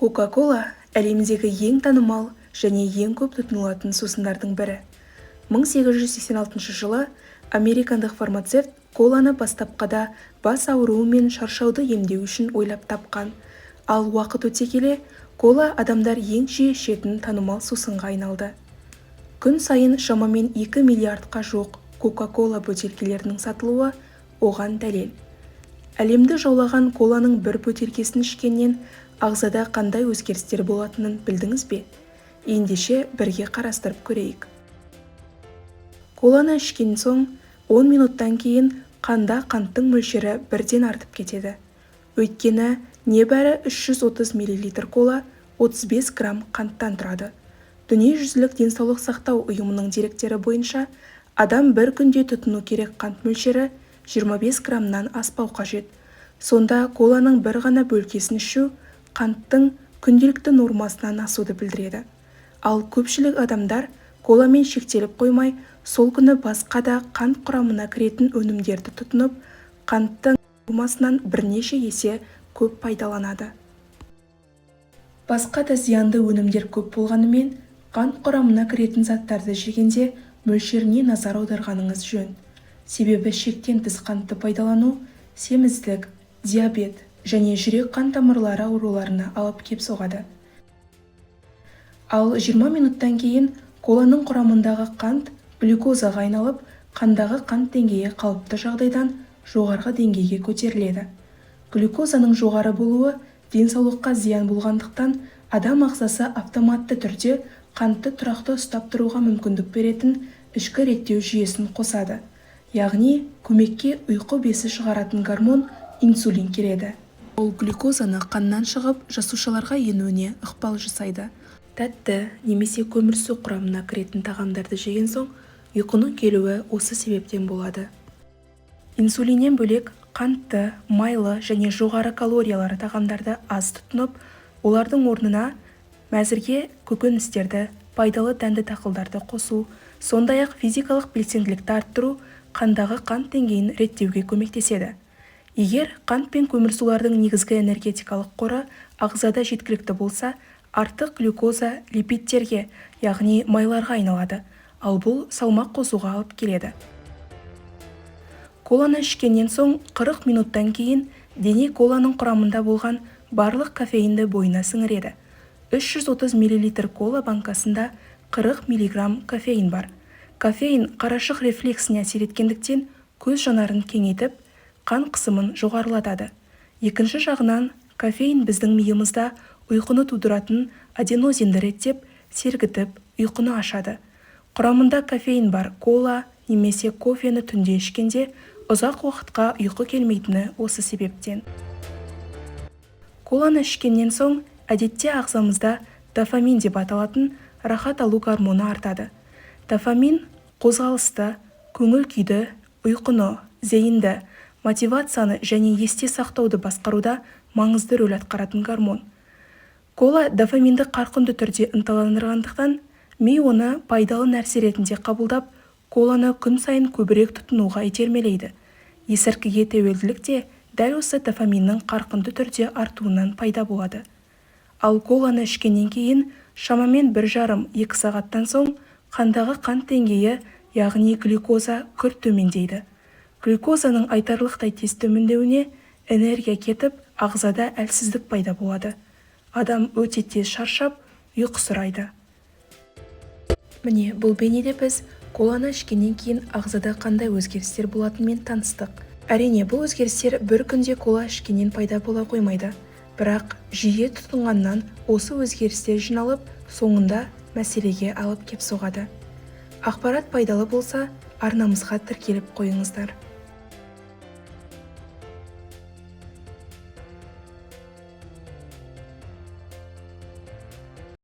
Кока-кола әлемдегі ең танымал және ең көп тұтынылатын сусындардың бірі. 1886 жылы американдық фармацевт коланы бастапқыда бас ауруы мен шаршауды емдеу үшін ойлап тапқан. Ал уақыт өте келе кола адамдар ең жиі ішетін танымал сусынға айналды. Күн сайын шамамен 2 миллиардқа жуық Кока-кола бөтелкелерінің сатылуы оған дәлел. Әлемді жаулаған коланың бір бөтелкесін ішкеннен ағзада қандай өзгерістер болатынын білдіңіз бе? Ендеше бірге қарастырып көрейік. Коланы ішкен соң 10 минуттан кейін қанда қанттың мөлшері бірден артып кетеді. Өйткені небәрі 330 мл кола 35 грамм қанттан тұрады. Дүниежүзілік денсаулық сақтау ұйымының деректері бойынша, адам бір күнде тұтыну керек қант мөлшері 25 граммнан аспау қажет. Сонда коланың бір ғана бөлкесін ішу қанттың күнделікті нормасынан асуды білдіреді. Ал көпшілік адамдар коламен шектеліп қоймай, сол күні басқа да қант құрамына кіретін өнімдерді тұтынып, қанттың нормасынан бірнеше есе көп пайдаланады. Басқа да зиянды өнімдер көп болғанымен, қант құрамына кіретін заттарды жегенде мөлшеріне назар аударғаныңыз жөн. Себебі шектен тыс қантты пайдалану семіздік, диабет және жүрек-қан тамырлары ауруларына алып кеп соғады. Ал 20 минуттан кейін коланың құрамындағы қант глюкозаға айналып, қандағы қант деңгейі қалыпты жағдайдан жоғарғы деңгейге көтеріледі. Глюкозаның жоғары болуы денсаулыққа зиян болғандықтан, адам ағзасы автоматты түрде қантты тұрақты ұстап тұруға мүмкіндік беретін ішкі реттеу жүйесін қосады. Яғни көмекке ұйқы безі шығаратын гормон инсулин келеді. Ол глюкозаны қаннан шығып, жасушаларға енуіне ықпал жасайды. Тәтті немесе көмірсу құрамына кіретін тағамдарды жеген соң ұйқының келуі осы себептен болады. Инсулиннен бөлек, қантты, майлы және жоғары калориялы тағамдарды аз тұтынып, олардың орнына мәзірге көкөністерді, пайдалы дәнді дақылдарды қосу, сондай-ақ физикалық белсенділікті арттыру қандағы қант деңгейін реттеуге көмектеседі. Егер қант пен көмірсулардың негізгі энергетикалық қоры ағзада жеткілікті болса, артық глюкоза липидтерге, яғни майларға айналады, ал бұл салмақ қосуға алып келеді. Коланы ішкеннен соң 40 минуттан кейін дене коланың құрамында болған барлық кофеинді бойына сіңіреді. 330 мл кола банкасында 40 мг кофеин бар. Кофеин қарашық рефлексіне әсер еткендіктен, көз жанарын кеңейтіп, қан қысымын жоғарылатады. Екінші жағынан, кофеин біздің миымызда ұйқыны тудыратын аденозинді реттеп, сергітіп, ұйқыны ашады. Құрамында кофеин бар кола немесе кофені түнде ішкенде ұзақ уақытқа ұйқы келмейтіні осы себептен. Коланы ішкеннен соң әдетте ағзамызда дофамин деп аталатын рахат алу гормоны артады. Дофамин қозғалысты, көңіл күйді, ұйқыны, зейінді, мотивацияны және есте сақтауды басқаруда маңызды рөл атқаратын гормон. Кола дофаминді қарқынды түрде ынталандырғандықтан, ми оны пайдалы нәрсе ретінде қабылдап, коланы күн сайын көбірек тұтынуға итермелейді. Есірткіге тәуелділік те дәл осы дофаминнің қарқынды түрде артуынан пайда болады. Ал коланы ішкеннен кейін шамамен 1,5-2 сағаттан соң қандағы қант деңгейі, яғни глюкоза күрт төмендейді. Глюкозаның айтарлықтай тез төмендеуіне энергия кетіп, ағзада әлсіздік пайда болады. Адам өте тез шаршап, ұйқысырайды. Міне, бұл бейнеде біз коланы ішкеннен кейін ағзада қандай өзгерістер болатынымен таныстық. Әрине, бұл өзгерістер бір күнде кола ішкеннен пайда бола қоймайды. Бірақ жиі тұтынғаннан осы өзгерістер жиналып, соңында мәселеге алып кеп соғады. Ақпарат пайдалы болса, арнамызға тіркеліп қойыңыздар.